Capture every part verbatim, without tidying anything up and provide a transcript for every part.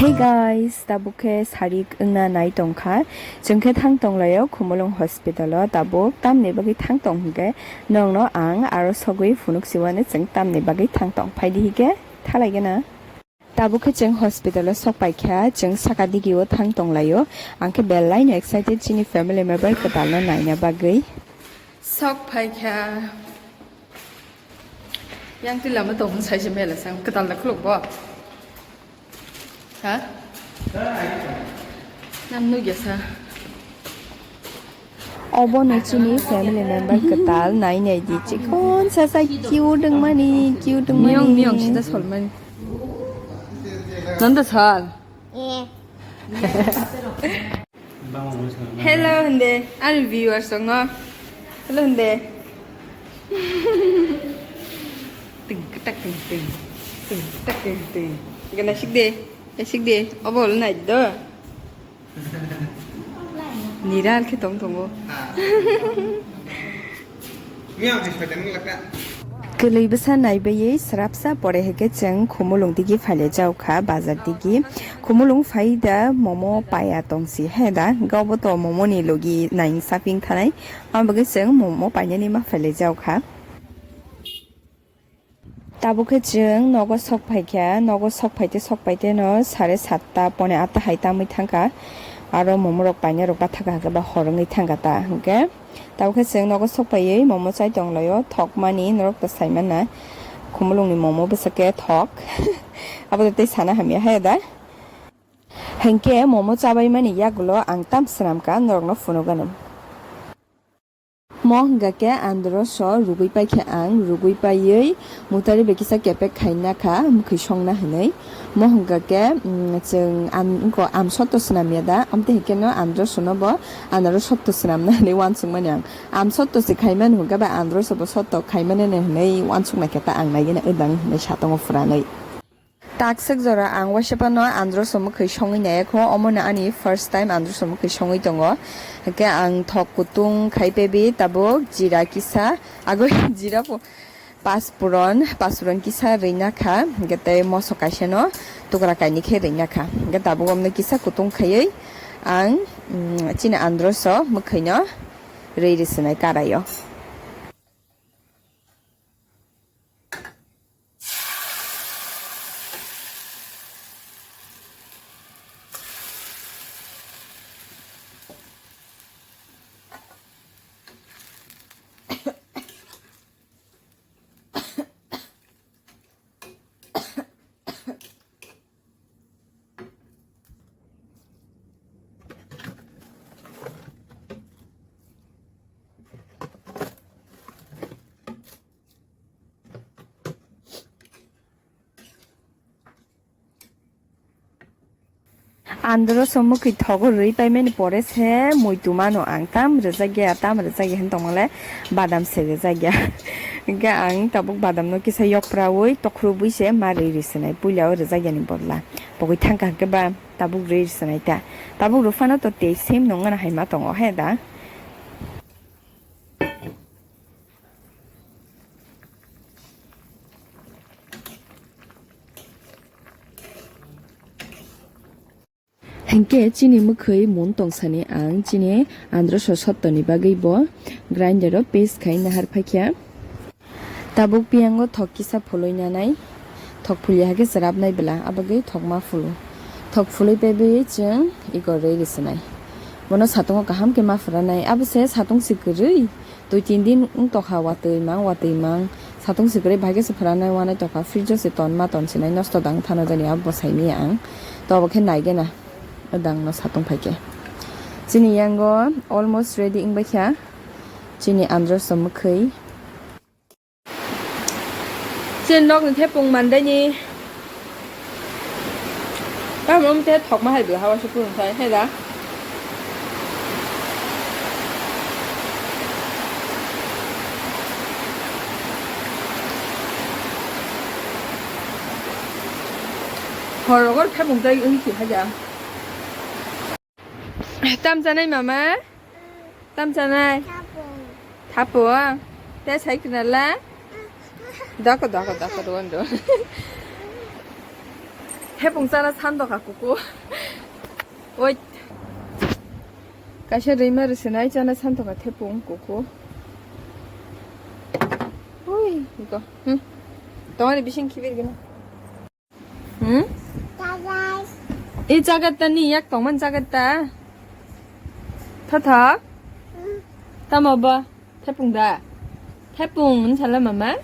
Hey guys, tabuk khe sarik wngna nai tongkha. Chwng khe thang tonglaio Khumulwng hospital o. Tabuk tamni bagwi thang tong hwnkhe nokno ang aro sogwi phunuk siwano chwng tamni bagwi thang tong. Phaidi hwnkhe thalaigena. Tabuk khe chwng hospital o sok paikha, chwng saka digi o thang tonglaio. Ang khe belai no excited, chini family member kwtal no naina bagwi. Sok phaikha. Yang twi lama tong hwn sai se mela sang kwtal da khuluk bo. Ha? Nang nugya sa. Obo no chini family member kwtal nai nai di chikon sa sa cute wngmani, cute wngmani. Miyong, miyong sida solmani. Nanda sal. Hello hwnde, ani viewers rokno. Hello hwnde. Ting, tak, ting, ting. Ting, tak, ting, ting. Gana sik de. Sik de. Obo holo nai do. Niral khe tong tongo. Kwlwi bwsa naibaywi srapsa pore hwnkhe chwng Khumulwng digi phaile jaokha bazar digi. Khumulwng phai da momo paya tongsi he da, gaubo to momo ni logi nai shopping thanai, aboni bagwi chwng momo painani ma phaile jaokha. Tabuk khe chwng nogo sok phaikha, nogo sok phaite sok paite no sare satta pone atta hai tamwi thangkha, aro momo rok paina rok bathaka hwnkhe ba hor wngwi thangkha ta hwnkhe. Tabuk khe chwng nogo sok paiwi momo chai tonglaio, thokmani norok to saimanna, Khumulwngni momo bwswk khe thok. Abo tei sana hamya haya da. Hinkhe momo chabaimani yagulo ang tam swnamkha norokno phunukgwno. Mo hwnkha khe androso rugwi paikha ang, rugwi paiwi mutari bai kisa kepek khaina kha, mwkhwi songna hwnwi. Mo hwnkha khe, mm, chwng am-, wngkha am sotto swnamya da, amtwi hinkhe no androsono bo anaro sotto swnamna hwnwi uansukmani ang. Am sotto se khaimani hwnkhe ba androso bo sotto khaimani hwnwi uansuknai khe ta ang naigwina wdang hwnwi satongo phwranwi. Takswk jora ang waisa phano androso mwkhwi songwi nai kho, omono ani first time androso mwkhwi songwi tongo. Hinkhe ang thok kutung khai pebi tabuk jira kisa, agoi jira po-, paspuron, paspuron kisa rwina kha, hinkhe tei moso kaisa no tukra kainwi khe rwina kha. Hinkhe tabuk omno kisa kutung khaiwi ang, mm, chini androso mwkhwino rwi rwswnai karaio. Androso mwkhwi thogo rwi paimani pore se muitu mano ang, tam rwjakya, tam rwjakya hwn tongmale badam se rwjakya. Hinkhe ang tabuk badamno kisa yokprawi tokhruwi se ma rwi rwswnai, puila o rwjakyani bodla. Pogwi thangkha hinkhe ba tabuk rwi rwswnai ta. Tabuk rwphano to tei same nongna hai ma tongo he da. Hinkhe chini mwkhwi mun tongsani ang chini androso sottoni bagwi bo grinder o paste khai nahar phaikha. Tabuk piyango thok kisa phului nanai, thok phulya hakhe chwrapnai bwla, abagwi thok ma phulu. Thok phului pebwi chwng igor rwi rwswnai. Bono satungo kaham khe ma phwranai, abo se satung se kwrwi. Twi tin din wng tokha watwi mang, watwi mang. Satung se kwrwi bai khe se phwranai wanai tokha, fridge o se ton ma ton sinai nosto dang thano jani abo bwsai miya ang. To abo khe nai gena dang no satung phai khe. Chini yango almost ready wng bai kha chini androso mwkhwi. Chini nokni thepung mandaini. Tamo wngte thokma hai bwla hao se phunuk thai, hai da? Hor rogor thepung tai wng si hai da. Tam chanai mama? Tam chanai? Thapung. Thapung? Te sai khna la? Dako, dako, dako, ruan, ruan. Thepung chana sando kha kuku. Oi. Kaisa rima rwswnai chana sando kha thepung kuku. Ui, iko. Hmm. Tongani bising khibir gini. Hmm? Chagat. I chagat ta ni yak tongman chagat ta. Tha tha. Hmm. Tamo ba? Thepung da? Thepung, wng sala mama?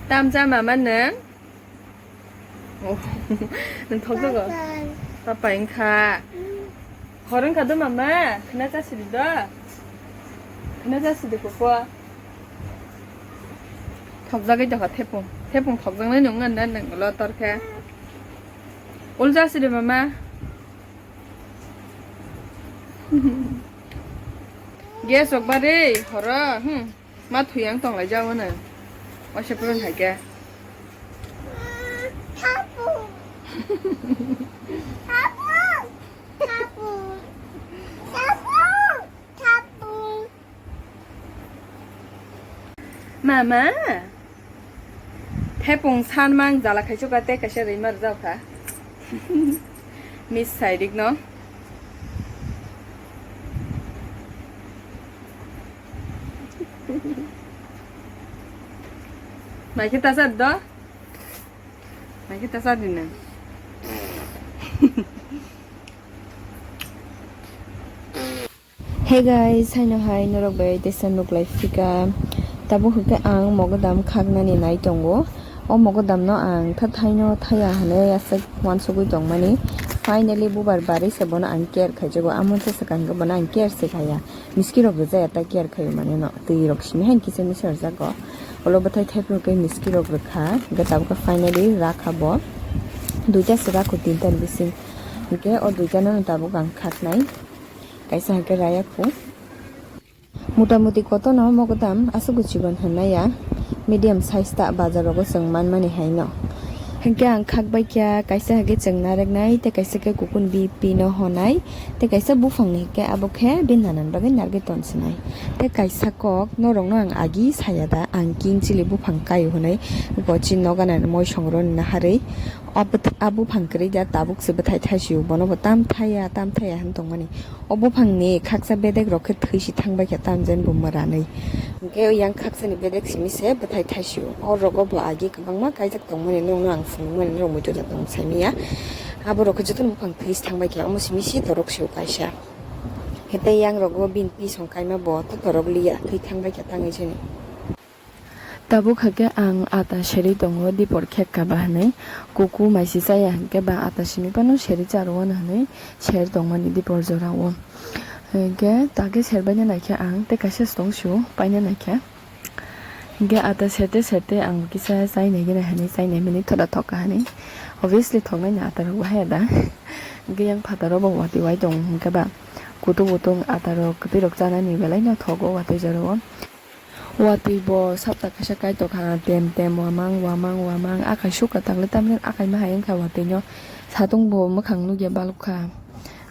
Tamcha mama nwng? Oh, nwng thok jago? Papa. Papa wngkha. Hmm. Hor wngkha do mama? Khna chasidi do? Khna chasidi kupo? Thokjagwi tongkha thepung. Thepung thokjaknai nwng wngna nwng ulo torkhe. Ul chasidi mama? Gas rok bare horo, hmm. Ma thuyang tonglai jao na. Waisa purun hai khe. Thapung. Thapung. Thapung. Thapung. Thapung. Mama. Thepung san mang jala khaichuk ate kaisa rima rwjak kha. Miss Sairik no. Naikhe ta chad do? Naikhe ta chad di nang. Hey guys, haino hai norok bai teisa nuklai phika. Tabuk hwnkhe ang mogodam khaknani nai tongo. O mogodam no ang tha thaino thaya hwnwi aswk uansugwi tongmani. Finally bubar barwi se bono ang care khaijago. Amoni se swkang khe bono ang care se khaya. Miski rok rwjaya ta care khaio mane no. Twi rok simi hain kisa misa rwjago. Olo bwthai thaiphuru khe miski rok rwkha. Hwnkhe tabuk khe finally rakha bo. Duita se rakho tinta ni bising. Hwnkhe o duita no tabuk ang khaknai. Kaisa hwnkhe raya khu. Mota moti kotorno mogodam aswk chikon hwnna ya, medium size ta bazar rogo chwng manmani haino. Hwnkhe ang khak bai kha, kaisa hwnkhe chwng nareknai, tei kaisa khe kukun bipi no honai, tei kaisa buphangni hwnkhe abo khe bini nanan bagwi narwgwi tonswnai. Tei kaisa kok norokno ang agi saya da, ang king chili buphang kaio hwnwi, gochi noganani moisong rwni naharwi, a bwth-, a buphang kwrwi da tabuk se bwthai thaisio, bono bo tam thaya, tam thaya hwn tongmani. O buphangni khaksa bedek rok khe thwi si thang bai kha tamjen bo mwranwi. Hwnkhe yang khaksa ni bedek simi se bwthai thaisio. O rogo bo agi kwbangma kaijak tongmani nokno ang phunukmani norok muitu da tong saimanya. Abo rok khe jotono buphang thwi si thang bai kha omo simi si torok sio kaisa. Hwnkhe tei yang rogo bini pisong kaima bo to torok liya thwi thang bai kha tangwi sini. Tabuk hakhe ang ata serwi tongo dipor khekka ba hwnwi. Kuku maisi chaya hwnkhe ba ata simi phano serwi charwano hwnwi ser tongmani dipor jorao. Hwnkhe takhe serbaina naikhe ang tei kaisa se tong sio paina naikhe. Hwnkhe ata serte serte ang kisa chainai gina hwnwi chainai mani thoda thokka hwnwi. Obviously thoknaini ata rok bahai da. Hwnkhe yang phataro bo watwi wai tongo hwnkhe ba kutung kutung ata rok kwtwi rok chanani belai no thogo watwi jorao. Watwi bo sapta kaisa kaitor kha, tem tem wamang wamang wamang, akai sukha takle tamni akai ma hai wngkha watwi no, satung bo mwkhang nukya balukha.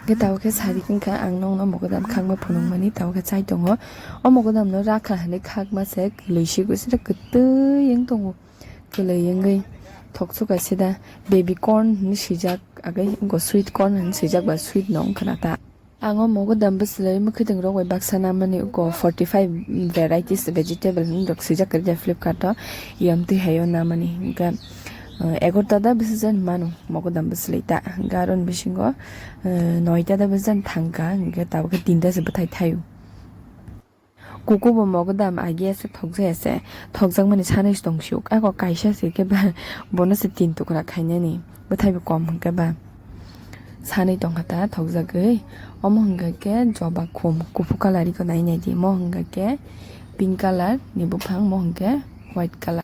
Hwnkhe tabukhe sarik wngkha ang nokno mogodam khakma phunukmani, tabukhe chai tongo. O mogodam no rakha hinwi khakma se kwlwi si kwsida kwtwi wng tongo, kwlwi wngwi thoksuka sida baby corn hinwi swijak, agwi wngkha sweet corn hinwi swijak ba sweet no wngkha na ta. Ang o mogodam bwswlwi mwkhwtwng rok bai baksa namani uko forty five varieties vegetable hinwi rok swijak kwrwi da Flipkart o, yamtwi hai o namani hwnkhe, eh, egarota da bwsajani mano mogodam bwswlwi ta, hwnkhe aroni bisingo, eh, noita da bwsajani thangkha, hwnkhe tabukhe tinta se bwthai thaio. Kuku bo mogodam agi ase thokjai ase, thokjakmani sanwi se tong sio. Ako kaisa se khe ba, bono se tin tukra khainani, bwthai bo kom hwnkhe ba. Sanwi tongkha ta thokjagwi. Omo hwnkha khe joba khum, kuphur colour iko nai nai di. Mo hwnkha khe pink colour ni buphang, mo hwnkhe white colour.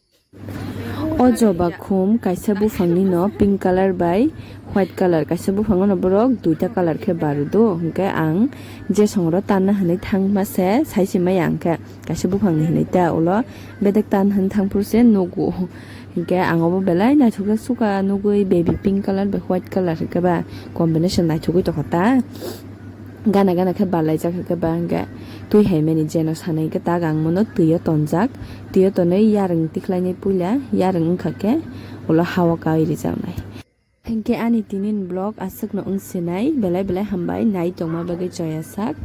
O joba khum kaisa buphangni no pink colour bai white colour, kaisa buphango no borok duita colour khe barudo, hwnkhe ang jesongro tanna hinwi thangma se saisi maya, hwnkhe kaisa buphangni hinwi ta ulo bedek tan hinwi thangphuru se nugo, hwnkhe ang obo belai naithokjak suka nugwi, baby pink colour bai white colour hwnkhe ba combination naithogwi tongkha ta. Gana gana khe balaijak khe ba hwnkhe twi haimani jeno sanai khe tak ang mono twi o tonjak. Twi o tonwi yarwng tikhlainai puila, yarwng wngkha khe ulo ha o kawi rijaknai. Hinkhe ani tinin vlog aswkno wngsinai, belai belai hambai nai tongma bagwi choya sak.